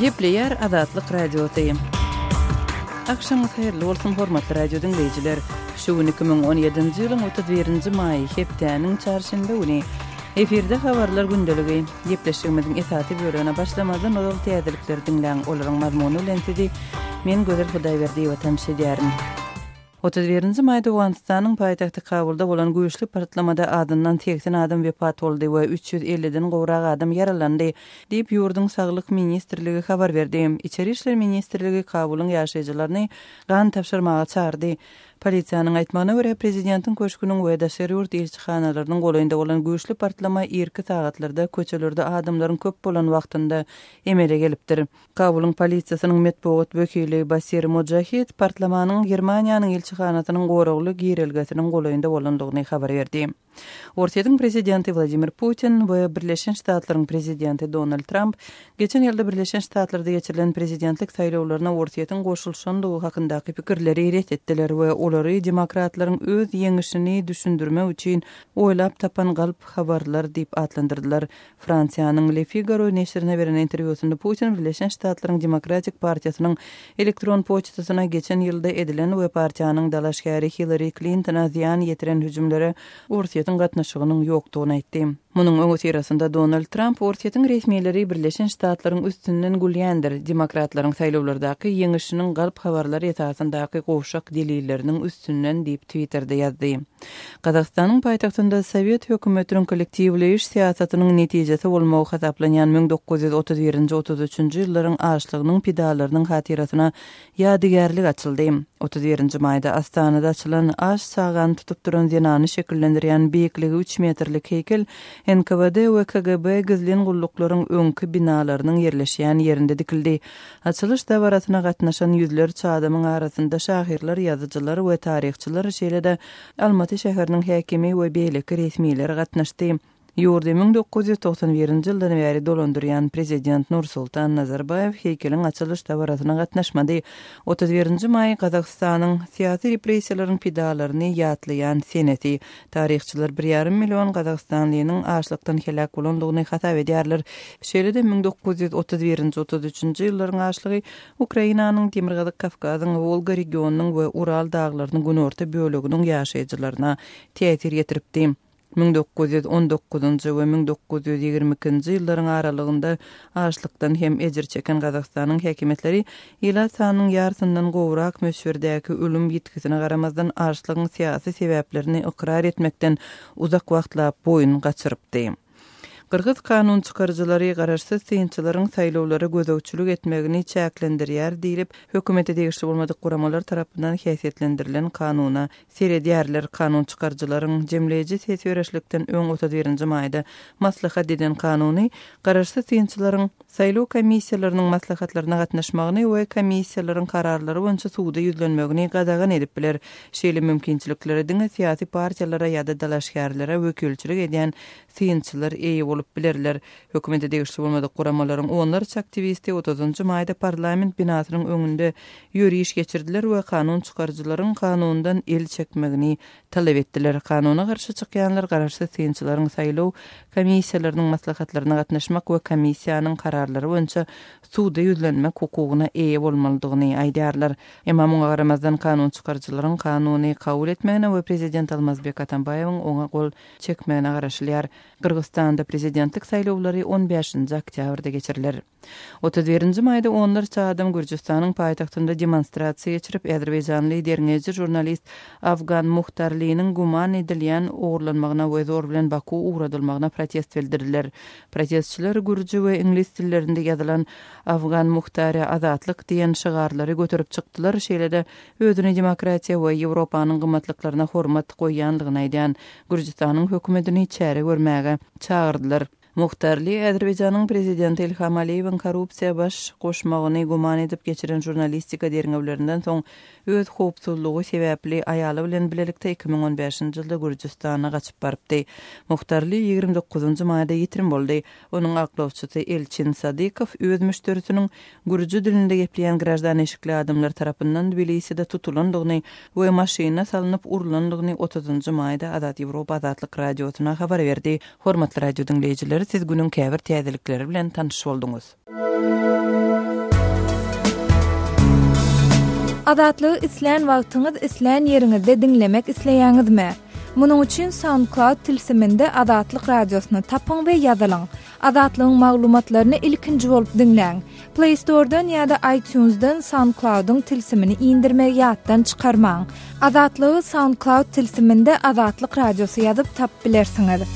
Gepleýär Azatlyk Radiosy. Agşamyňyz haýyrly bolsun, hormatly radio diňleýjiler! Şu gün 2017-nji ýylyň 31-nji maýy, hepdäniň çarşenbe güni. Efirde Habarlar gündeligi. Gepleşigimiziň esasy bölegine başlamazdan ozal täzelikleri diňläň, olaryň mazmuny bilen sizi men Gözel Hudaýberdiýewa tanyş edýärin. 31-nji maýda Owganystanyň paýtagty Kabulda bolan güýçli partlamada azyndan 80 adam wepat boldy we 350-den gowrak adam ýaralandy, diýip, ýurduň Saglyk ministrligi habar berdi. Içeri işler ministrligi Kabulyň ýaşaýjylaryny gan tabşyrmaga çagyrdy. Polisiýanyň aýtmagyna görä, prezidentiň köşgüniň we daşary ýurt ilçihanalarynyň golaýynda bolan güýçli partlama irki sagatlarda köçelerde adamlaryň köp bolan wagtynda emele gelipdir. Kabulyň polisiýasynyň metbugat wekili Basir Mujahid partlamanyň Germaniýanyň ilçihanasynyň goragly girelgesiniň golaýynda bolandygyny habar berdi. Orsýetiň prezidenti Wladimir Putin we Birleşen Ştatlaryň prezidenti Donald Tramp geçen ýylda Birleşen Ştatlarda geçirilen prezidentlik saýlawlaryna Orsýetiň goşulyşandygy hakyndaky pikirleri ret etdiler we olary demokratlaryň öz ýeňişini düşündirmek üçin oýlap tapan galp habarlar diýip atlandyrdylar. Fransiýanyň Le Figaro neşirine beren interwýusynda Putin Birleşen Ştatlaryň Demokratik partiýasynyň elektron poçtasyna geçen ýylda edilen we partiýanyň dalaşgäri Hillari Klintona zyýan ýetiren hüjümlere Orsýetiň gatnaşygynyň ýokdugyny aýtdy. Munuň öňüsyrasynda Donald Tramp Orsýetiň resmileri Birleşen Ştatlaryň üstünden gülýändir, demokratlaryň saýlawlardaky ýeňişiniň galp habarlar esasyndaky gowşak delilleriniň üstünden diýip Twitterde ýazdy. Gazagystanyň paýtagtynda sowet hökümetiniň kollektiwleýiş syýasatynyň netijesi bolmagy hasaplanýan 1931-nji, 33-nji ýyllaryň açlygynyň pidalarynyň hatyrasyna ýadygärlik açyldy. 31-nji maýda Astanada açylan aç çagany tutup duran zenany şekillendirýän beýikligi üç metrlik heýkel NKWD we KGB gizlin gulluklaryň öňki binalarynyň ýerleşýän ýerinde dikildi. Açylyş dabarasyna gatnaşan ýüzlerçe adamyň arasynda şahyrlar, ýazyjylar we taryhçylar, şeýle-de Almaty şäheriniň häkimi we beýleki resmiler gatnaşdy. Ýurdy 1991-nji ýyldan bäri dolandyrýan prezident Nursultan Nazarbaýew heýkeliň açylyş dabarasyna gatnaşmady. 31-nji maý Gazagystanyň syýasy repressiýalaryň pidalaryny ýatlaýan senesi. Taryhçylar bir ýarym million gazagystanlynyň açlykdan heläk bolandygyny hasap edýärler. Şeýle-de 1931-nji, 33-nji ýyllaryň açlygy Ukrainanyň, Demirgazyk Kawkazyň, Wolga regionynyň we Ural daglarynyň günorta böleginiň ýaşaýjylaryna täsir ýetiripdi. 1919-njy we 1922-nji ýyllaryň aralygynda açlykdan hem ejir çeken Gazagystanyň häkimiýetleri ilat sanynyň ýarysyndan gowrak möçberdäki ölüm ýitgisine garamazdan açlygyň syýasy sebäplerini ykrar etmekden uzak wagtlap boýun gaçyrypdy. Gyrgyz kanun çykaryjylary garaşsyz synçylaryň saýlawlara gözegçilik etmegini çäklendirýär diýlip, hökümete degişli bolmadyk guramalar tarapyndan häsiýetlendirilen kanuna seredýärler. Kanun çykaryjylaryň jemleýji ses berişlikden öň 31-nji maýda maslahat eden kanuny garaşsyz synçylaryň saýlaw komissiýalarynyň maslahatlaryna gatnaşmagyny we komissiýalaryň kararlary boýunça suda ýüzlenmegini gadagan edip biler. Şeýle mümkinçiliklere diňe syýasy partiýalara ýa-da dalaşgärlere wekilçilik edýän synçylar eýe bolup bilerler. Hökümete degişli bolmadyk guramalaryň onlarça aktiwisti otuzynjy maýda parlament binasynyň öňünde ýöriş geçirdiler we kanun çykaryjylaryň kanundan el çekmegini talap etdiler. Kanuna garşy çykýanlar garaşsyz synçylaryň saýlaw komissiýalarynyň maslahatlaryna gatnaşmak we komissiýanyň kararlary boýunça suda ýüzlenmek hukugyna eýe bolmalydygyny aýdýarlar. Emma muňa garamazdan kanun çykaryjylaryň kanuny kabul etmegine we prezident Almazbek Atambaýewiň oňa gol çekmegine garaşylýar. Gyrgyzystanda prezidentlik saýlawlary on bäşinji oktýabrda geçiriler. 31-nji maýda onlarça adam Gürjüstanyň paýtagtynda demonstrasiýa geçirip, azerbaýjanly derňeýji žurnalist Afgan Muhtarliniň güman edilýän ogurlanmagyna we zor bilen Baku ugradylmagyna protest bildirdiler. Protestçiler gürji we iňlis dillerinde ýazylan Afgan Muhtara azatlyk diýen şygarlary göterip çykdylar, şeýle-de özüni demokratiýa we Ýewropanyň gymmatlyklaryna hormat goýýandygyny aýdýan Gürjüstanyň hökümetini çäre görmäge çagyrdylar. Muhtarly Azerbaýjanyň prezidenti Ilham Aliýewiň korrupsiýa baş goşmagyny güman edip geçiren žurnalistika derňewlerinden soň öz howpsuzlygy sebäpli aýaly bilen bilelikde 2015-nji ýylda Gürjüstana gaçyp barypdy. Muhtarly 29-njy maýda ýitirim boldy. Onuň aklawçysy Elçin Sadykow öz müşderisiniň gürji dilinde gepleýän graždan eşikli adamlar tarapyndan Tbiliside tutulandygyny we maşyna salnyp urlandygyny otuzynjy maýda Azat Ýewropa Azatlyk Radiosyna habar berdi. Hormatly radio diňleýjiler, siz günüň käbir täzelikleri bilen tanyş bolduňyz. Azatlygy islän wagtyňyz, islän ýeriňizde diňlemek isleýäňizmi? Munuň üçin SoundCloud tilsiminde Azatlyk Radiosyny tapyň we ýazylyň. Azatlygyň maglumatlaryny ilkinji bolup diňläň. Play Store-dan ýa-da iTunes-dan SoundCloud-yň tilsimini indirmegi ýatdan çykarmaň. Azatlygy SoundCloud tilsiminde Azatlyk Radiosy ýazyp tapyp bilersiňiz.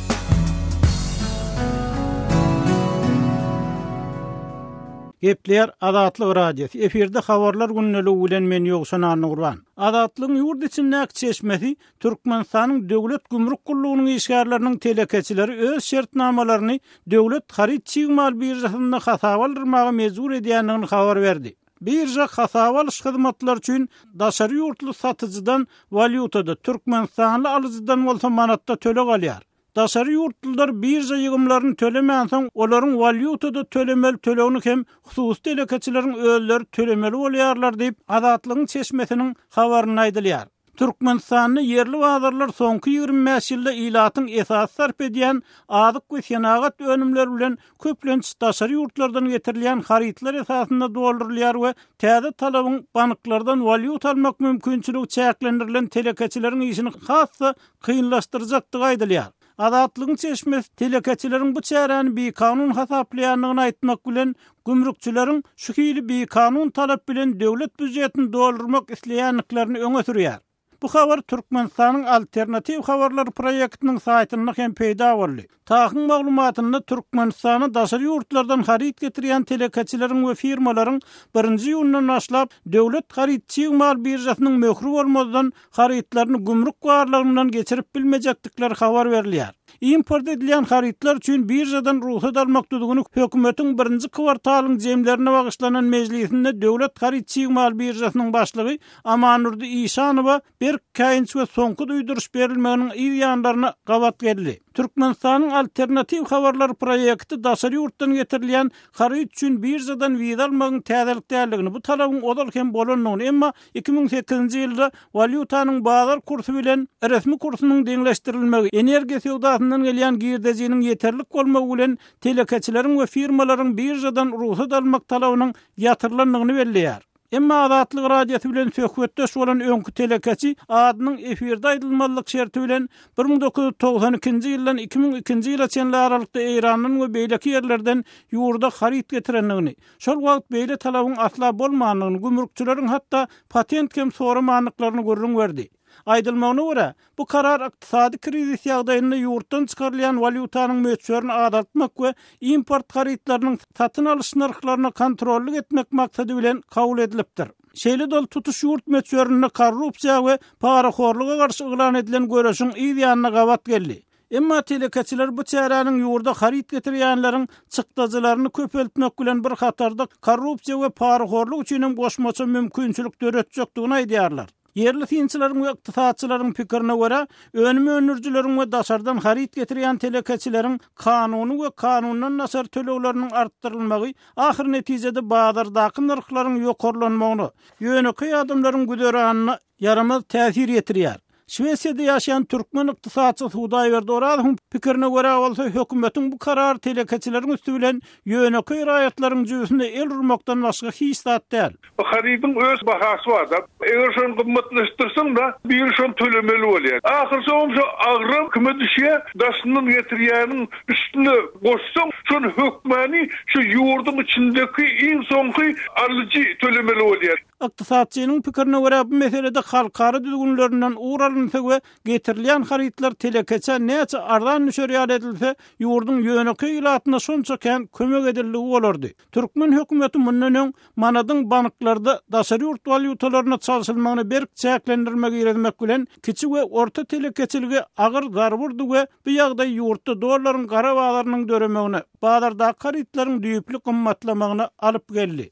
Gepleýär Azatlyk Radiosy, efirde Habarlar gündeligi bilen men Ýowşan Annagurban. Azatlygyň ýurt içindäki çeşmesi Türkmenistanyň Döwlet gümrük gullugynyň işgärleriniň telekeçileri öz şertnamalaryny döwlet haryt çig mal biržasynda hasaba aldyrmaga mejbur edýändigini habar berdi. Birža hasaba alyş hyzmatlary üçin daşary ýurtly satyjydan walýutada, türkmenistanly alyjydan bolsa manatda töleg alýar. Daşary ýurtlular birža ýygymlaryny tölemänsoň, olaryň walýutada tölemeli tölegini hem hususy telekeçileriň özleri tölemeli bolýarlar diýip, Azatlygyň çeşmesiniň habarynda aýdylýar. Türkmenistanda ýerli bazarlar soňky 25 ýylda ilatyň esasy sarp edýän azyk we senagat önümleri bilen köplenç daşary ýurtlardan getirilýän harytlar esasynda doldurylýar we täze talabyň banklardan walýuta almak mümkinçiligi çäklendirilen telekeçileriň işini has-da kynlaşdyrjakdygy aýdylýar. Azatlygyň çeşmesi telekeçileriň bu çäräni bikanun hasaplaýandygyny aýtmak bilen, gümrükçileriň şu hili bikanun talap bilen döwlet býujetini doldurmak isleýändiklerini öňe sürýär. Bu habar Türkmenistanyň Alternatiw habarlary proýektiniň saýtynda hem peýda boldy. TAHH-yň maglumatynda Türkmenistana daşary ýurtlardan haryt getirýän telekeçileriň we firmalaryň birinji iýundan başlap döwlet haryt çig mal biržasynyň möhri bolmazdan harytlaryny gümrük barlagyndan geçirip bilmejekdikleri habar berilýär. Import edilýän harytlar üçin biržadan rugsat almak düzgüni hökümetiň birinji kwartalyň jemlerine bagyşlanan mejlisinde Döwlet haryt çig mal biržasynyň başlygy Amandurdy Işanowa berk käýinç we soňky duýduryş berilmeginiň yz ýanlaryna gabat geldi. Türkmenistanyň Alternatiw habarlar proýekti daşary ýurtdan getirilýän haryt üçin biržadan wiza almagyň täzelik däldigini, bu talabyň ozal hem bolandygyny, emma 2008-nji ýylda walýutanyň bazar kursy bilen resmi kursunyň deňleşdirilmegi, energiýa söwdasyndan gelýän girdejiniň ýeterlik bolmagy bilen telekeçileriň we firmalaryň biržadan rugsat almak talabynyň ýatyrylandygyny belleýär. Emma Azatlyk Radiosy bilen söhbetdeş bolan öňki telekeçi adynyň efirde aýdylmazlyk şerti bilen 1992-nji ýyldan 2002-nji ýyla çenli aralykda Eýrandan we beýleki ýerlerden ýurda haryt getirendigini, şol wagt beýle talabyň asla bolmandygyny, gümrükçileriň hatda patent hem soramandyklaryny gürrüň berdi. Aýdylmagyna görä, Bu karar ykdysady krizis ýagdaýynda ýurtdan çykarylýan walýutanyň möçberini azaltmak we import harytlarynyň satyn alyş nyrhlaryna kontrollyk etmek maksady bilen kabul edilipdir. Şeýle-de ol tutuş ýurt möçberinde korrupsiýa we parahorluga garşy yglan edilen göreşiň yz ýanyna gabat geldi. Emma telekeçiler bu çäräniň ýurda haryt getirýänleriň çykdajylaryny köpeltmek bilen bir hatarda korrupsiýa we parahorluk üçin hem goşmaça mümkinçilik döretjekdigini aýdýarlar. Ýerli synçylaryň we ykdysatçylaryň pikirine görä, önüm öndürijileriň we daşardan haryt getirýän telekeçileriň kanuny we kanundan daşary tölegleriniň artdyrylmagy ahyr netijede bazardaky nyrhlaryň ýokarlanmagyna, ýönekeý adamlaryň güzeranyna ýaramaz täsir ýetirýär. Şwesiýada ýaşaýan türkmen ykdysatçysy Hudaýberdi Orazowyň pikirine görä bolsa, hökümetiň bu karary telekeçileriň üsti bilen ýönekeý raýatlaryň jübüsine el urmakdan başga hiç zat däl. Bu harydyň öz bahasy bar-da. Eger şony gymmatlaşdyrsaň-da, biri şony tölemeli bolýar. Ahyrsoňam şo agram kime düşýär? Daşyndan getirýäniň üstüne goşsaň, şony hökmany şu ýurduň içindeki iň soňky alyjy tölemeli bolýar. Ykdysatçynyň pikirine görä, bu meselede halkara düzgünlerinden ugur alynsa we getirilýän harytlar telekeçä näçe arzan düşer ýaly edilse, ýurduň ýönekeý ilatyna şonça kän kömek edildigi bolardy. Türkmen hökümeti mundan öň manadyň banklarda daşary ýurt walýutalaryna çalşylmagyna berk çäklendirme girizmek bilen, kiçi we orta telekeçilige agyr zarba urdy we bu ýagdaý ýurtda dollaryň gara bazarynyň döremegine, bazardaky harytlaryň düýpli gymmatlamagyna alyp geldi.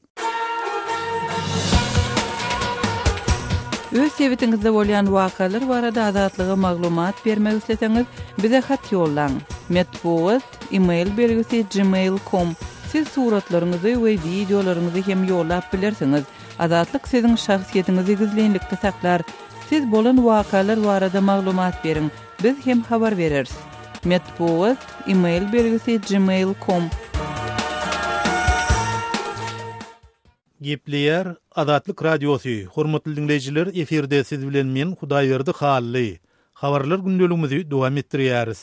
Öz sebitiňizde bolýan wakalar barada Azatlyga maglumat bermek isleseňiz, bize hat ýollaň. Metbugat, e-mail belgisi gmail com. Siz suratlaryňyzy we wideolaryňyzy hem ýollap bilersiňiz. Azatlyk siziň şahsyýetiňizi gizlinlikde saklar. Siz bolan wakalar barada maglumat beriň, biz hem habar bereris. Metbugat, e-mail belgisi gmail com. Gepleýär Azatlyk Radiosy, Hormatly diňleýjiler, efirde siz bilen men Hudaýberdi Hally. Habarlar gündeligimizi dowam etdirýäris.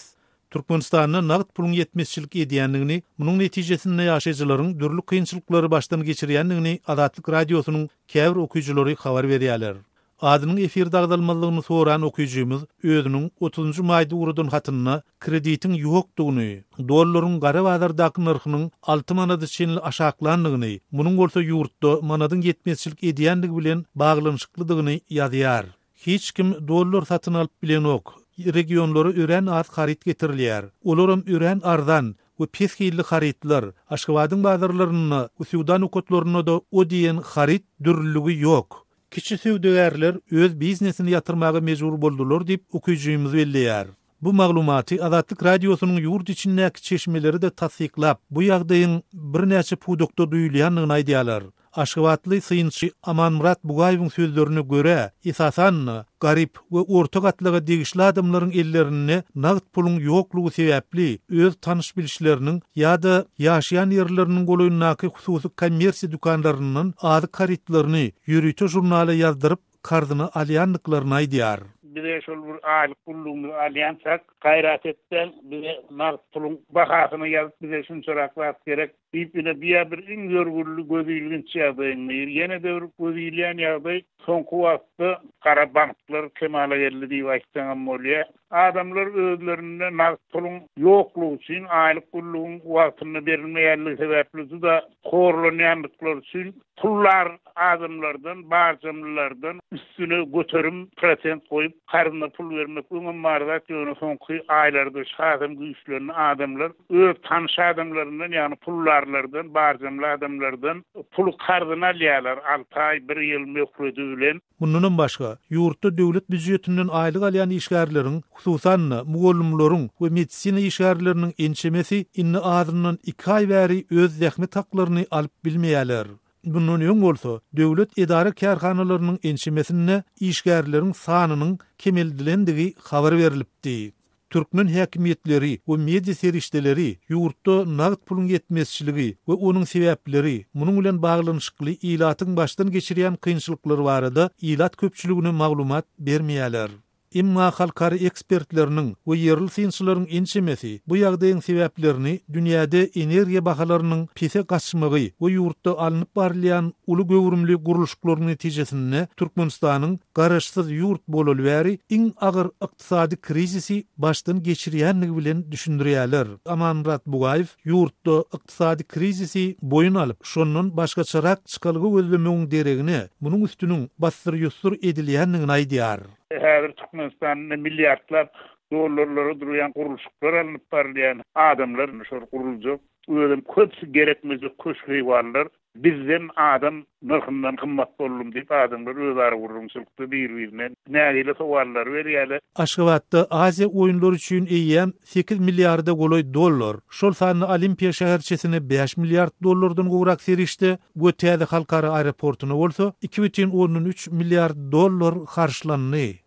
Türkmenistanda nagt puluň ýetmezçilik edýändigini, munuň netijesinde ýaşaýjylaryň dürli kynçylyklary başdan geçirýändigini Azatlyk Radiosynyň käbir okyjylary habar berýärler. Adynyň efirde agzalmazlygyny soran okyjymyz özüniň otuzynjy maýda ugradan hatynda kreditiň ýokdugyny, dollaryň gara bazardaky nyrhynyň alty manada çenli aşaklandygyny, munuň bolsa ýurtda manadyň ýetmezçilik edýändigi bilen baglanyşyklydygyny ýazýar. Hiç kim dollar satyn alyp bilenok. Regionlara örän az haryt getirilýär. Olaram örän arzan we pes hilli harytlar. Aşgabadyň bazarlarynda we söwda nokatlarynda-da o diýen haryt dürlüligi ýok. Kiçi söwdagärler öz biznesini ýatyrmaga mejbur boldular diýip, okyjymyz belleýär. Bu maglumaty Azatlyk Radiosynyň ýurt içindäki çeşmeleri-de tassyklap, bu ýagdaýyň birnäçe pudakda duýulýandygyny aýdýarlar. Aşgabatly synçy Amanmyrat Bugaýewiň sözlerine görä, esasan-da, garyp we orta gatlaga degişli adamlaryň ellerinde nagt puluň ýoklugy sebäpli öz tanyş-bilişleriniň ýa-da ýaşaýan ýerleriniň golaýyndaky hususy kommersiýa dükanlaryndan azyk harytlaryny ýörite žurnala ýazdyryp, karzyna alýandyklaryny aýdýar. Bize şol bir aýlyk pullugymyzy alýançak, gaýrat etseň, bize nagt puluň bahasyny ýazyp, bize şunçarak zat gerek diýip, ine, bu-ýa bir iň ýörgünli, gözilginç ýagdaýyň biri. Ýene-de bir gözilýän ýagdaý, soňky wagtda gara banklar kemala geldi diýip aýtsaňam bolýar. Adamlar özlerinde nagt puluň ýoklugy üçin, aýlyk gullugyň wagtynda berilmeýänligi sebäpli juda horlanýandyklary üçin Pullar adamlardan, barjamlylardan üstüne göterim, prosent goýup, karzyna pul bermek öňem bar zat, ýöne soňky aýlarda şu hasam güýçlendi. Adamlar öz tanyş adamlaryndan, ýagny puldarlardan, barjamly adamlardan puly karzyna alýarlar, alty aý, bir ýyl möhledi bilen. Mundanam başga, ýurtda döwlet býujetinden aýlyk alýan işgärleriň, hususan-da, mugallymlaryň we medisina işgärleriniň ençemesi indi azyndan iki aý bäri öz zähmet haklaryny alyp bilmeýärler. Mundan öň bolsa, döwlet edara-kärhanalarynyň ençemesinde işgärleriň sanynyň kemeldilendigi habar berlipdi. Türkmen häkimiýetleri we media serişdeleri ýurtda nagt puluň ýetmezçiligi we onuň sebäpleri, munuň bilen baglanyşykly ilatyň başdan geçirýän kynçylyklary barada ilat köpçüligine maglumat bermeýärler. Emma halkara ekspertleriniň we ýerli synçylaryň ençemesi bu ýagdaýyň sebäplerini dünýäde energiýa bahalarynyň pese gaçmagy we ýurtda alnyp barylýan uly göwrümli gurluşyklaryň netijesinde Türkmenistanyň garaşsyz ýurt bolaly bäri iň agyr ykdysady krizisi başdan geçirýändigi bilen düşündirýärler. Amanmyrat Bugaýew ýurtda ykdysady krizisi boýun alyp, şondan başgaçarak çykalga gözlemegiň deregine, munuň üstüniň bassyr-ýussur edilýändigini aýdýar. Häzir Türkmenistanda milliardlap dollarlara durýan gurluşyklar alnyp barylýan. Adamlar şol guruljak, özem köpüsi gerekmejek köşk-eýwanlar Bizden adam nyrhyndan gymmat boldum diýip adamlar özara gürrüňçilikde bir-birine nägile sowallary berýärler. Aşgabatda Aziýa oýunlary üçin eýýäm sekiz milliarda golaý dollar, şol sanda Olimpiýa şäherçesine bäş milliard dollardan gowrak serişde we täze halkara aeroportuna bolsa iki bütin ondan üç milliard dollar harçlandy.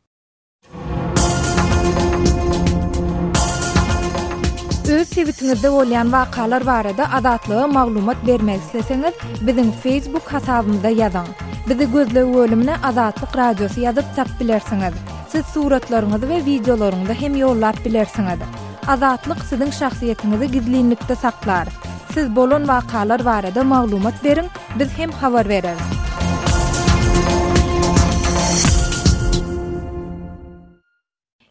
Öz sebitiňizde bolýan wakalar barada Azatlyga maglumat bermek isleseňiz, biziň Facebook hasabymyza ýazyň. Bizi gözleg bölümine Azatlyk Radiosy ýazyp tap bilersiňiz. Siz suratlaryňyzy we wideolaryňyzy hem ýollap bilersiňiz. Azatlyk siziň şahsyýetiňizi gizlinlikde saklar. Siz bolan wakalar barada maglumat beriň, biz hem habar bereris.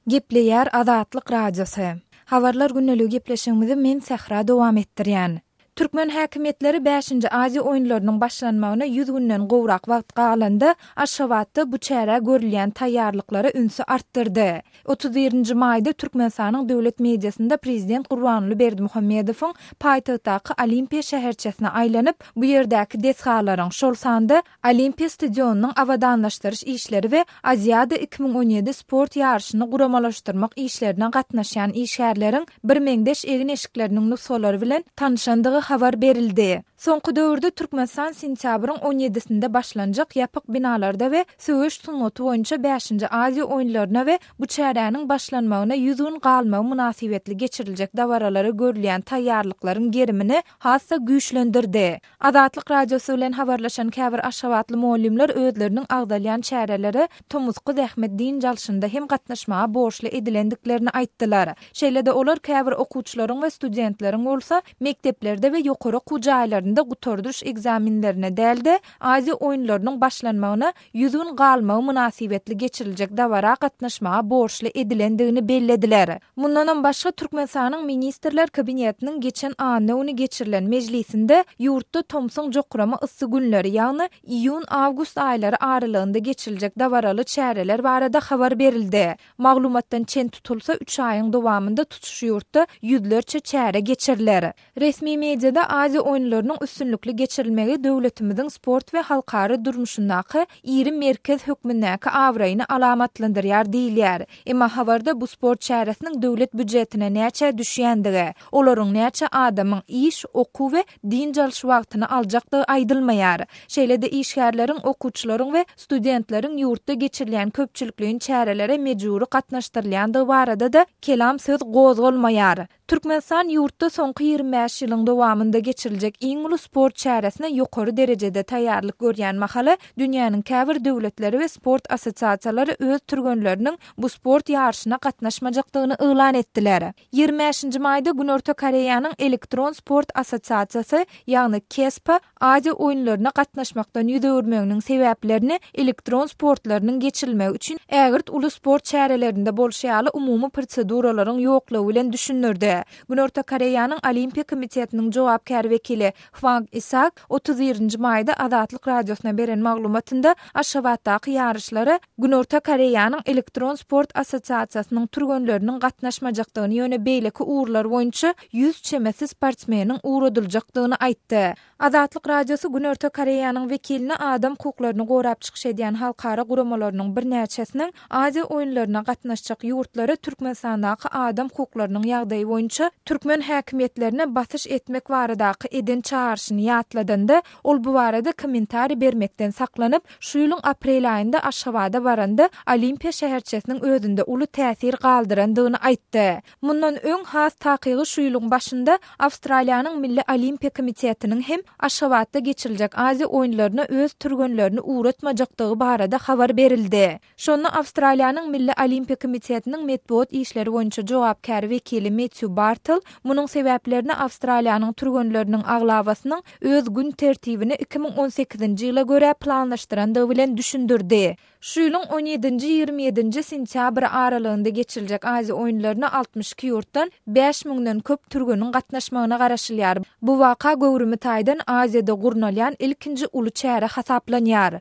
Gepleýär Azatlyk Radiosy. Habarlar gündeligi gepleşigimizi men Sähra dowam etdirýän. Türkmen häkimiýetleri bäşinji Aziýa oýunlarynyň başlanmagyna 100 günden gowrak wagt galanda, Aşgabatda bu çärä görülýän taýýarlyklara ünsi artdyrdy. 31-nji maýda Türkmenistanyň döwlet mediasynda prezident Gurbanguly Berdimuhamedowyň paýtagtdaky Olimpiýa şäherçesine aýlanyp, bu ýerdäki desgalaryň, şol sanda Olimpiýa stadionynyň abadanlaşdyryş işleri we Aziada 2017 sport ýaryşyny guramalaşdyrmak işlerine gatnaşýan işgärleriň birmeňzeş egin-eşikleriniň nusgalary bilen tanyşandygy. habar berildi. Soňky döwürde Türkmenistan sentýabryň on ýedisinde başlanjak ýapyk binalarda we söweş sungaty boýunça bäşinji Aziýa oýunlaryna we bu çäräniň başlanmagyna 100 gün galmagy mynasybetli geçiriljek dabaralara görülýän taýýarlyklaryň gerimini has-da güýçlendirdi. Azatlyk Radiosy bilen habarlaşan käbir aşgabatly mugallymlar özleriniň agzalýan çärelere tomusky zähmet dynç alşynda hem gatnaşmaga borçly edilendiklerini aýtdylar. Şeýle-de olar käbir okuwçylaryň we studentleriň bolsa mekdeplerde we ýokary okuw jaýlarynda gutardyş ekzamenlerine däl-de, Aziýa oýunlarynyň başlanmagyna 100 gün galmagy mynasybetli geçiriljek dabara gatnaşmaga borçly edilendigini bellediler. Mundanam başga, Türkmenistanyň Ministrler Kabinetiniň geçen anna güni geçirilen mejlisinde ýurtda tomsuň jokrama yssy günleri, ýagny iýun-awgust aýlary aralygynda geçiriljek dabaraly çäreler barada habar berildi. Maglumatdan çen tutulsa, üç aýyň dowamynda tutuş ýurtda ýüzlerçe çäre geçiriler. Resmi mediada Aziýa oýunlarynyň üstünlikli geçirilmegi döwletimiziň sport we halkara durmuşyndaky iri merkez hökmündäki abraýyny alamatlandyrýar diýilýär. Emma habarda bu sport çäresiniň döwlet býujetine näçä düşýändigi, olaryň näçe adamyň iş, okuw we dynç alyş wagtyny aljakdygy aýdylmaýar. Şeýle-de işgärleriň, okuwçylaryň we studentleriň ýurtda geçirilýän köpçülikleýin çärelere mejbury gatnaşdyrylýandygy barada-da kelam söz gozgalmaýar. Türkmenistan ýurtda soňky 25 ýylyň dowamynda geçiriljek iň uly sport çäresine ýokary derejede taýýarlyk görýän mahaly, dünýäniň käbir döwletleri we sport assosiasiýalary öz türgenleriniň bu sport ýaryşyna gatnaşmajakdygyny yglan etdiler. 25-nji maýda Günorta Koreýanyň Elektron sport assosiasiýasy, ýagny KESPA, Aziýa oýunlaryna gatnaşmakdan ýüz öwürmeginiň sebäplerini elektron sportlarynyň geçirilmegi üçin ägirt uly sport çärelerinde bolşy ýaly umumy proseduralaryň ýoklugy bilen düşündirdi. Günorta Koreýanyň Olimpiýa komitetiniň jogapkär wekili Hwang Isak 31-nji maýda Azatlyk Radiosyna beren maglumatynda Aşgabatdaky ýaryşlara Günorta Koreýanyň Elektron sport assosiasiýasynyň türgenleriniň gatnaşmajakdygyny ýöne beýleki ugurlar boýunça 100 çemesi sportsmeniň ugradyljakdygyny aýtdy. Azatlyk Radiosy Günorta Koreýanyň wekiline adam hukuklaryny gorap çykyş edýän halkara guramalarynyň birnäçesiniň Aziýa oýunlaryna gatnaşjak ýurtlara Türkmenistandaky adam hukuklarynyň ýagdaýy boýunça türkmen häkimiýetlerine basyş etmek baradaky eden çagyryşyny ýatladanda, ol bu barada kommentariý bermekden saklanyp, şu ýylyň aprel aýynda Aşgabada baranda Olimpiýa şäherçesiniň özünde uly täsir galdyrandygyny aýtdy. Mundan öň, has takygy şu ýylyň başynda Awstraliýanyň Milli Olimpiýa komitetiniň hem Aşgabatda geçiriljek Aziýa oýunlaryna öz türgenlerini ugratmajakdygy barada habar berildi. Şonda Awstraliýanyň Milli Olimpiýa komitetiniň metbugat işleri boýunça jogapkär wekili Metýu Bartel munuň sebäplerini Awstraliýanyň türgenleriniň aglabasynyň öz gün tertibini 2018-nji ýyla görä planlaşdyrandygy bilen düşündirdi. Şu ýylyň on ýedinji, 27-nji sentýabr aralygynda geçiriljek Aziýa oýunlaryna 62 ýurtdan bäş müňden köp türgeniň gatnaşmagyna garaşylýar. Bu waka göwrümi taýdan Aziýada gurnalýan ilkinji uly çäre hasaplanýar.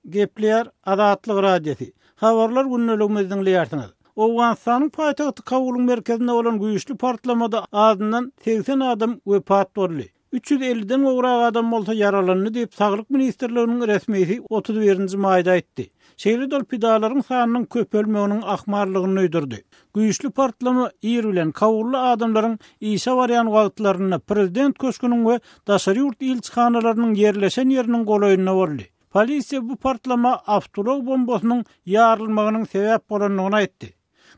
Gepleýär Azatlyk Radiosy. Habarlar gündeligimizi diňleýärsiňiz. Owganystanyň paýtagty Kabulyň merkezinde bolan güýçli partlamada azyndan 80 adam wepat boldy. 350-den gowrak adam bolsa ýaralandy diýip, Saglyk ministrliginiň resmisi 31-nji maýda aýtdy. Şeýle-de ol pidalaryň sanynyň köpelmeginiň ahmallygyny duýdurdy. Güýçli partlama ir bilen kabully adamlaryň işe barýan wagtlarynda prezident köşgüniň we daşary ýurt ilçihanalarynyň ýerleşen ýeriniň golaýynda boldy. Polisiýa bu partlama awtoulag bombasynyň ýarylmagynyň sebäp bolandygyny aýtdy.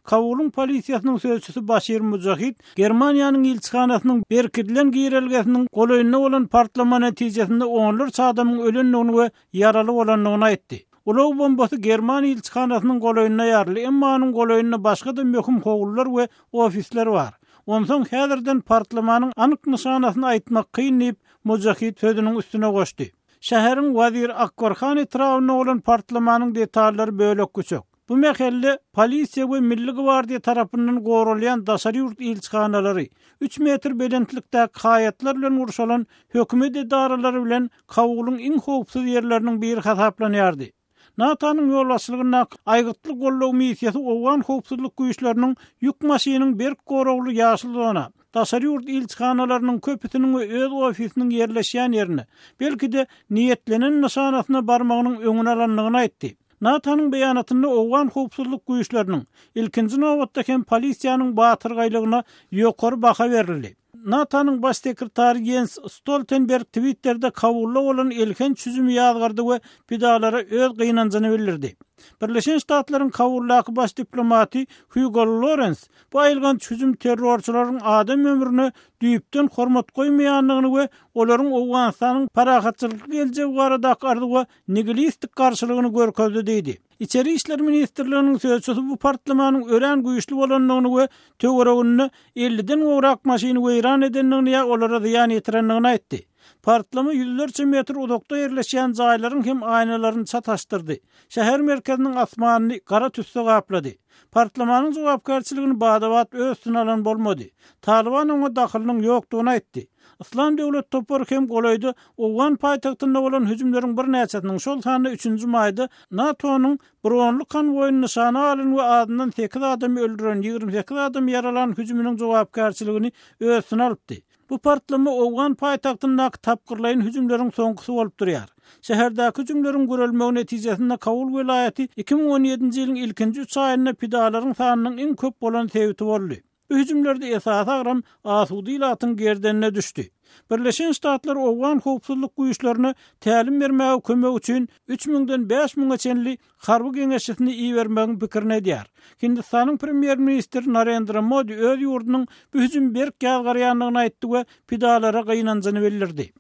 Kabulyň polisiýasynyň sözçüsi Başir Mujahid Germaniýanyň ilçihanasynyň berkidilen girelgesiniň golaýynda bolan partlama netijesinde onlarça adamyň ölendigini we ýaraly bolandygyny aýtdy. Ulag bombasy german ilçihanasynyň golaýynda ýaryldy, emma onuň golaýynda başga-da möhüm howlular we ofisler bar. Onsoň häzirden partlamanyň anyk nyşanasyny aýtmak kyn diýip, Mujahid sözüniň üstüne goşdy. Şäheriň Wazir Akbarhan etrabynda bolan partlamanyň detallary bölek-büçek. Bu mähelle polisiýa we Milli gwardiýa tarapyndan goralýan daşary ýurt ilçihanalary, üç metr belentlikdäki haýatlar bilen gurşalan hökümet edaralary bilen Kabulyň iň howpsuz ýerleriniň biri hasaplanýardy. NATO-nyň ýolbaşçylygyndaky Aýgytly goldaw missiýasy owgan howpsuzlyk güýçleriniň ýük maşynyň berk goragly ýaşyl zona, daşary ýurt ilçihanalarynyň köpüsiniň we öz ofisiniň ýerleşýän ýerine, belki-de, niýetlenen nyşanasyna barmagynyň öňüni alandygyny aýtdy. NATO-nyň beýanatynda owgan howpsuzlyk güýçleriniň, ilkinji nobatda hem polisiýanyň batyrgaýlygyna ýokary baha berildi. NATO-nyň Baş sekretary Ýens Stoltenberg Twitterde Kabulda bolan elhenç hüjümi ýazgardy we pidalara öz gynanjyny bildirdi. Birleşen Ştatlaryň Kabuldaky baş diplomaty Hýugo Lorens bu aýylganç hüjüm terrorçylaryň adam ömrüne düýpden hormat goýmaýandygyny we olaryň Owganystanyň parahatçylykly geljegi baradaky arzuwa nigilistik garşylygyny görkezdi diýdi. Içeri işler ministrliginiň sözçüsi bu partlamanyň örän güýçli bolandygyny we töwereginde elliden gowrak maşyny weýran edendigini ýa olara zyýan ýetirendigini aýtdy. Partlama ýüzlerçe metr uzakda ýerleşýän jaýlaryň hem aýnalaryny çataşdyrdy. Şäher merkeziniň asmanyny gara tüsse gaplady. Partlamanyň jogapkärçiligini bada-bat öz üstüne alan bolmady. Talyban oňa dahylynyň ýokdugyny aýtdy. Yslam döwlet topary hem golaýda owgan paýtagtynda bolan hüjümleriň birnäçesiniň, şol sanda üçünji maýda NATO-nyň bronly konwoýyny nyşana alan we azyndan sekiz adamy öldüren, 28 adamy ýaralan hüjüminiň jogapkärçiligini öz üstüne alypdy. Bu partlama owgan paýtagtyndaky tapgyrlaýyn hüjümleriň soňkusy bolup durýar. Şäherdäki hüjümleriň guralmagy netijesinde Kabul welaýaty 2017-nji ýylyň ilkinji üç aýynda pidalaryň sanynyň iň köp bolan sebiti boldy. Bu hüjümlerde esasy agram asuda ilatyň gerdenine düşdi. Birleşen Ştatlar owgan howpsuzlyk güýçlerine tälim bermäge kömek üçin üç müňden bäş müňe çenli harby geňeşçisini ibermegiň pikirini edýär. Hindistanyň premýer-ministri Narendra Modi öz ýurdunyň bu hüjümi berk ýazgarýandygyny aýtdy we pidalara gynanjyny bildirdi.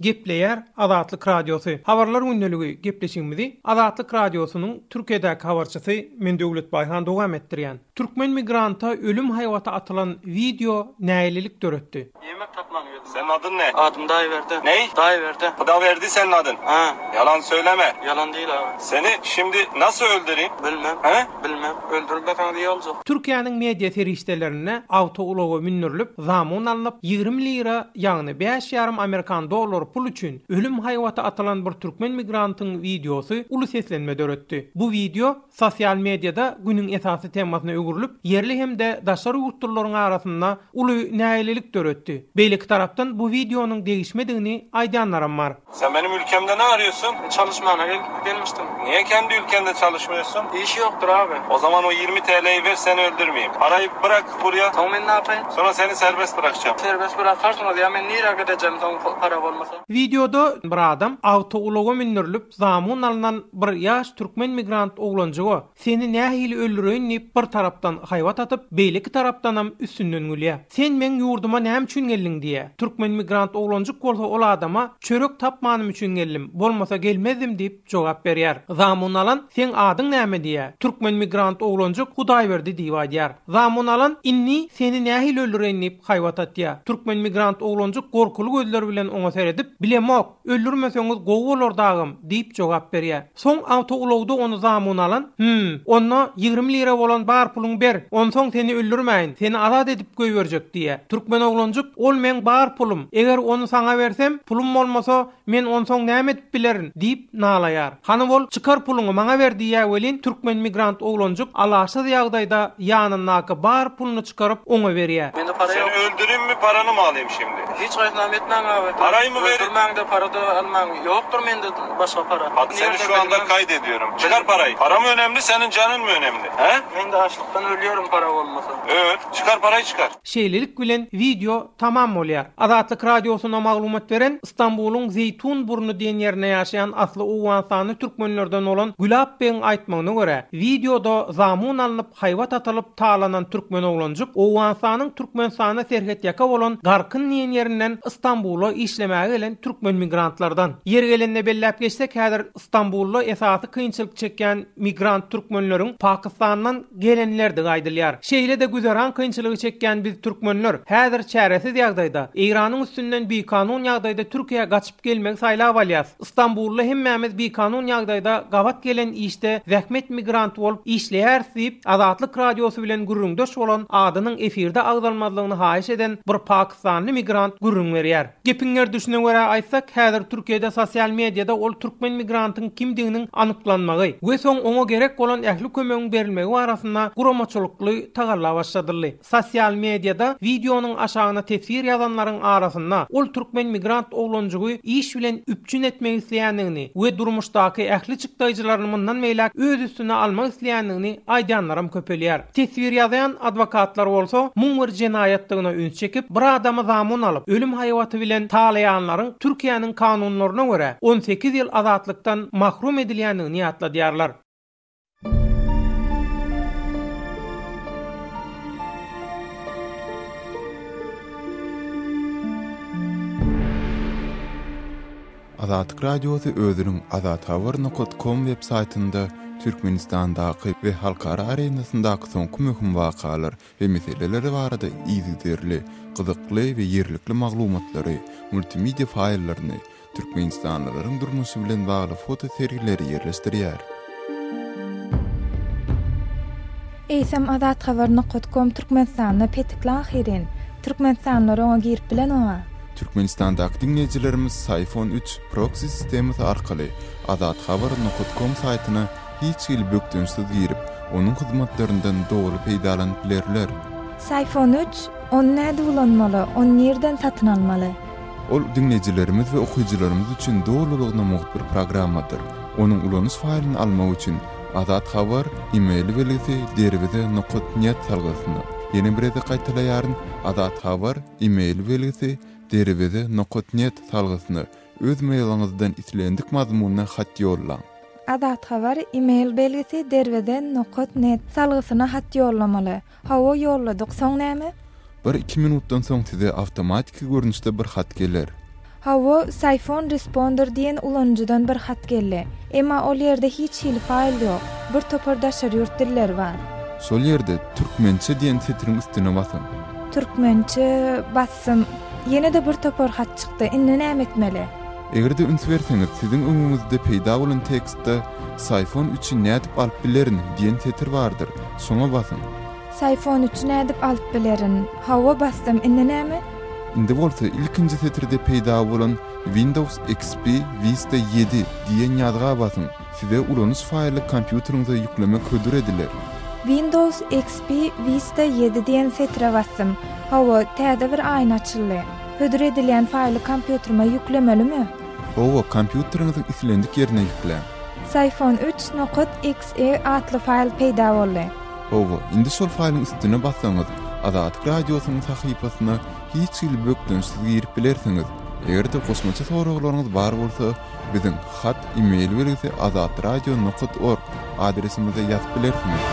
Gepleýär Azatlyk Radiosy. Habarlar gündeligi gepleşigimizi Azatlyk Radiosynyň Türkiýedäki habarçysy men Döwlet Baýhan dowam etdirýän. Türkmen migranta ölüm haýbaty atylan wideo nägilelik döretdi. Ýemek tapman geldim. Senin adyn ne? Adym Daýberdi. Ney? Daýberdi. Hudawerdi senin adyn? Ha. Yalan söyleme. Ýalan diýil aga. Seni şimdi nasıl öldüreyim? Bilmem. He? Bilmem. Öldürmeseňiz iyi boljak. Türkiýäniň media serişdelerinde awtoulaga mündürilip, zamun alnyp, 20 lira, ýagny bäş ýarym amerikan dollary pul üçin ölüm haýbaty atylan bir türkmen migrantyň wideosy uly seslenme döretdi. Bu wideo sosial mediada günüň esasy temasyna öwrülip, ýerli hem-de daşary ýurtlularyň arasynda uly nägilelik döretdi. Beýleki tarapdan bu wideonyň degişmedigini aýdýanlaram bar. Sen benim ülkemde ne arıyorsun? Çalışmana gel gelmiştim. Niye kendi ülkende çalışmıyorsun? İş yoktur abi. O zaman o 20 TL'yi ver seni öldürmeyeyim. Parayı bırak buraya. Soň men ne yapayım? Sonra seni serbest bırakacağım. Serbest bırakarsyňyz ya men nirä gideceğim soň para bolmasa? Wideoda bir adam awtoulaga mündürilip zamun alnan bir ýaş türkmen migrant oglanjyga Seni nähili öldüreýin diýip bir tarapdan haýbat atyp, beýleki tarapdanam üstünden gülýär. Sen meň ýurduma näme üçin geldiň diýýär. Türkmen migrant oglanjyk bolsa ol adama Çörek tapmanym üçin geldim, bolmasa gelmezdim diýip jogap berýär. Zamun alan Seň adyň näme diýýär. Türkmen migrant oglanjyk Hudaýberdi diýip aýdýar. Zamun alan Indi seni nähili öldüreýin diýip haýbat atýar. Türkmen migrant oglanjyk gorkuly gözleri bilen oňa seredip, Bilemok, öldürmeseňiz gowy bolardy agam diýip jogap berýär. Soň awtoulagda ony zamun alan, Hüm, onda 20 lira bolan bar puluňy ber, onsoň seni öldürmäýin, seni azat edip goýberjek diýýär. Türkmen oglanjyk, Ol meň bar pulum, eger ony saňa bersem, pulum bolmasa, men onsoň näme edip bilerin? diýip nalaýar. Hany bol, çykar puluňy maňa ber diýýär welin, türkmen migrant oglanjyk alaçsyz ýagdaýda ýanyndaky bar puluny çykaryp oňa berýär. Mende para Seni ýok. öldüreyim mi paranı mı alayım şimdi? Hiç haýsynam etmäň abi. Parayı mı verin? Öldürmäňde para-da almaň. Ýokdur mende başga para. Bak seni şu anda kaydediyorum. Çıkar parayı. Para mı önemli senin canın mı önemli? He? Men de açlykdan ölýärin para bolmasa. Öl. Çıkar parayı çıkar. Şeýlelik bilen wideo tamam bolýar. Azatlyk Radiosyna maglumat beren Stambulyň Zeýtun burny diýen ýerinde ýaşaýan asly owganystanly türkmenlerden bolan Gülap begiň aýtmagyna görä, wideoda zamun alnyp, haýbat atylyp talanan türkmen oglanjyk Owganystanyň Türkmenistana serhetýaka bolan Garkyn diýen ýerinden Stambula işlemäge gelen türkmen migrantlardan. Ýeri gelende belläp geçsek, häzir Stambulda esasy kynçylyk çekýän migrant türkmenleriň Pakystandan gelenlerdigi aýdylýar. Şeýle-de güzeran kynçylygy çekýän biz türkmenler häzir çäresiz ýagdaýda Eýranyň üstünden bikanun ýagdaýda Türkiýä gaçyp gelmegi saýlap alýas. Stambulda hemmämiz bikanun ýagdaýda gabat gelen işde zähmet migranty bolup işleýäris diýip, Azatlyk Radiosy bilen gürrüňdeş bolan adynyň efirde agzalmazlygyny haýyş eden bir pakystanly migrant gürrüň berýär. Gepiň gerdişine görä. görä aýtsak, häzir Türkiýede sosial mediada ol türkmen migrantyň kimdiginiň anyklanmagy we soň oňa gerek bolan ähli kömegiň berilmegi barasynda guramaçylykly tagalla başladyldy. Sosial mediada wideonyň aşagyna teswir ýazanlaryň arasynda ol türkmen migrant oglanjygy iş bilen üpjün etmek isleýändigini we durmuşdaky ähli çykdaýjylaryny mundan beýläk öz üstüne almak isleýändigini aýdýanlaram köpelýär. Teswir ýazýan adwokatlar bolsa muň bir jenaýatdygyna üns çekip, bir adamy zamun alyp, ölüm haýbaty bilen talaýanlaryň Türkiýäniň kanunlaryna görä, 18 ýyl azatlykdan mahrum edilýändigini ýatladýarlar. Azatlyk Radiosy özüniň azathabar nokat kom web saýtynda Türkmenistandaky we halkara arenasyndaky soňky möhüm wakalar we meseleler barada yzygiderli, gyzykly we ýerlikli maglumatlary, multimedia faýllaryny, türkmenistanlylaryň durmuşy bilen bagly foto sergileri ýerleşdirýär. Eýsem Azathabar nokat kom Türkmenistanda petikli ahyryn. Türkmenistanlylar oňa girip bilenoga. Türkmenistandaky diňleýjilerimiz Syfon üç proksi sistemasy arkaly Azathabar nokat kom saýtyna hiç hili bökdençsiz girip, onuň hyzmatlaryndan doly peýdalanyp bilerler. Syfon üç, ony nädip ulanmaly, ony nirden satyn almaly? Ol diňleýjilerimiz we okyjylarymyz üçin dolulygyna mugt bir programmadyr. Onuň ulanyş faýlyny almak üçin Azat Habar e-mail belgisi derweze nokat net salgysyna, ýene bir gezek gaýtalaýaryn, Azat Habar e-mail belgisi derweze nokat net salgysyna öz mailiňizden islendik mazmunda hat ýollaň. Azat Habar e-mail belgisi derweze nokat net salgysyna hat ýollamaly. Hawa ýolladyk, soň näme? Bir-iki minutdan soň size awtomatiki görnüşde bir hat geler. Hawa, Syphon Responder diýen ulanyjydan bir hat geldi. Emma ol ýerde hiç hili faýl ýok. Bir topar daşary ýurt dilleri bar. Şol ýerde Türkmençe diýen setiriň üstüne basyň. Türkmençe basdym. Ýene-de bir topar hat çykdy. Indi näme etmeli? Eger-de üns berseňiz, siziň öňüňizde peýda bolan tekstde Syphon üçi nädip alyp bilerin diýen setir bardyr. Şoňa basyň. Syphon üçi nädip alyp bilerin? Hawa basdym, indi näme? Indi bolsa ilkinji setirde peýda bolan Windows XP Vista ýedi diýen ýazga basyň. Size ulanyş faýly kompýuteriňize ýüklemek hödür ediler. Windows XP Vista ýedi diýen setire basdym. Hawa, täze bir aýna açyldy. Hödür edilýän faýly kompýuterime ýüklemelimi? Hawa, kompýuteriňiziň islendik ýerine ýükläň. Syphon üç nokat exe atly faýl peýda boldy. Hawa, indi şol faýlyň üstüne bassaňyz, Azatlyk Radiosynyň sahypasyna hiç hili bökdençsiz girip bilersiňiz. Eger-de goşmaça soraglaryňyz bar bolsa, biziň hat e-mail belgisi azatradio nokat org adresimize ýazyp bilersiňiz.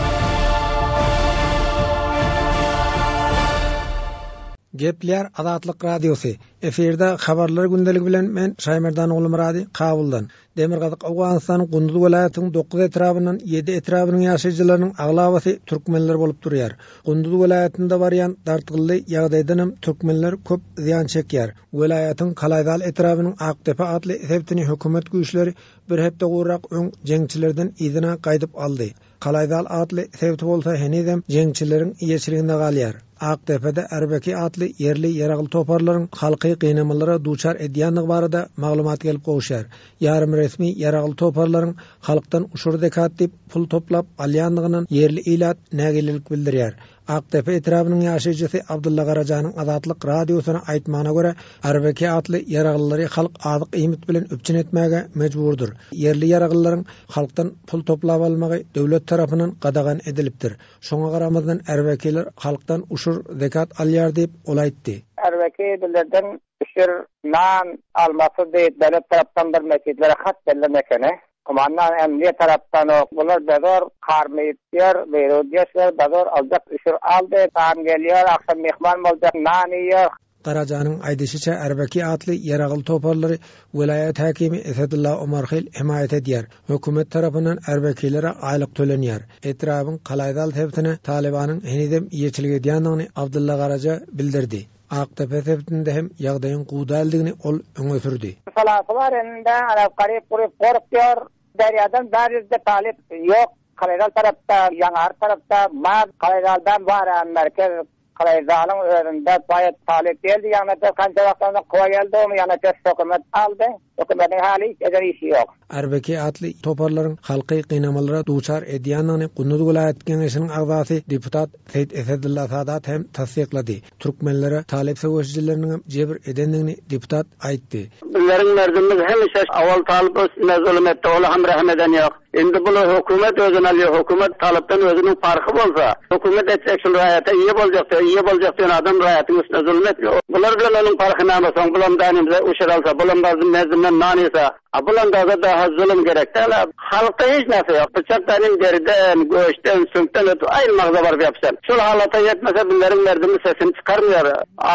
Gepleýär Azatlyk Radiosy. Efirde Habarlar gündeligi bilen men Şaýmerdan Ogulmyrady Kabuldan. Demirgazyk Owganystanyň Gunduz welaýatynyň dokuz etrabyndan ýedi etrabynyň ýaşaýjylarynyň aglabasy türkmenler bolup durýar. Gunduz welaýatynda barýan dartgynly ýagdaýdanam türkmenler köp zyýan çekýär. Welaýatyň Kalaýzal etrabynyň Akdepe atly sebitini hökümet güýçleri bir hepde gowrak öň jeňçilerden yzyna gaýdyp aldy. Kalaýzal atly sebiti bolsa henizem jeňçileriň eýeçiliginde galýar. Akdepede Erbeki atly ýerli ýaragly toparlaryň halky gynamalara duçar edýändigi barada maglumat gelip gowuşýar. Ýarym resmi ýaragly toparlaryň halkdan uşur-zekat diýip pul toplap alýandygyndan ýerli ilat nägilelik bildirýär. Akdepe etrabynyň ýaşaýjysy Abdylla Garajanyň Azatlyk Radiosyna aýtmagyna görä, Arbeki atly ýaraglylary halk azyk-iýmit bilen üpjün etmäge mejburdyr. Ýerli ýaraglylaryň halkdan pul toplap almagy döwlet tarapyndan gadagan edilipdir. Şoňa garamazdan Arbekiler halkdan uşur, zekat alýar diýip, ol aýtdy. Arbeki bizlerden üşür, nan almasyz diýip, döwlet tarapdan bir mesjitlere hat berlen ekeni. Kumandan emniýet tarapdan ok bular bezor karmy ýer beýrut ýeşler bezor aljak üşür aldy nan gelýär agşam myhman boljak nan iýer. Garajanyň aýdyşyça Erbeki atly ýaragly toparlary welaýat häkimi Esedulla Omarhil hemaýat edýär. Hökümet tarapyndan Erbekilere aýlyk tölenýär. Etrabyň Kalaýzal sebitine Talybanyň henizem eýeçilik edýändigini Abdylla Garaja bildirdi. Akdepe sebitinde hem ýagdaýyň gowy däldigini ol öňe sürdi. Salasy bar elinde, ana garyp-guryp gorkýar. Derýadan bäri ýüzde talyp ýok. Karaýgal tarapda, Ýaňary tarapda bar. Karaýgaldan bar, merkez. Kalaýzalyň özünde baýat talyp geldi, Ýaňnepes kança wagtdan soň Kuwa geldi, ony Ýaňnepes hökümet aldy. Hökümetiň häli hiç eden işi ýok. RBK atly toparlaryň halky gynamalara duçar edýändigini Gunduz welaýat geňeşiniň agzasy deputat Seýit Esedulla Sadat hem tassyklady. Türkmenlere talyp söweşijileriniňem jebir edendigini deputat aýtdy. Bizleriň merdimiz hemişe owal talyp üstüne zulum etdi, ola hem rehim eden ýok. Indi bula hökümet özüni alýar, hökümet talypdan özüniň parhy bolsa, hökümet etjek şul raýata eýe boljak diýýär, eýe boljak diýen adam raýatyň üstüne zulum etmeýär. Bular bilen onuň parhy näme soň, bulam dänimize uşur alsa, bulam merdimden nan iýse, a bulan daga daha zulum gerek däl a. Halkda hiç narse ýok, pyçak dänim deriden, göçden, süňkden ötüp aýry magza baryp ýapyşan. Şol halata ýetmese bizleriň merdimi sesini çykarmaýar.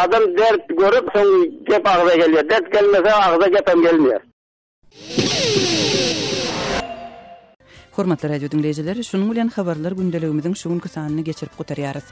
Adam dert görüp soň gep agza gelýär, dert gelmese agza gepem gelmeýär. Hormatly radio diňleýjiler, şunuň bilen habarlar gündeligimiziň şu günki sanyny geçirip gutarýarys.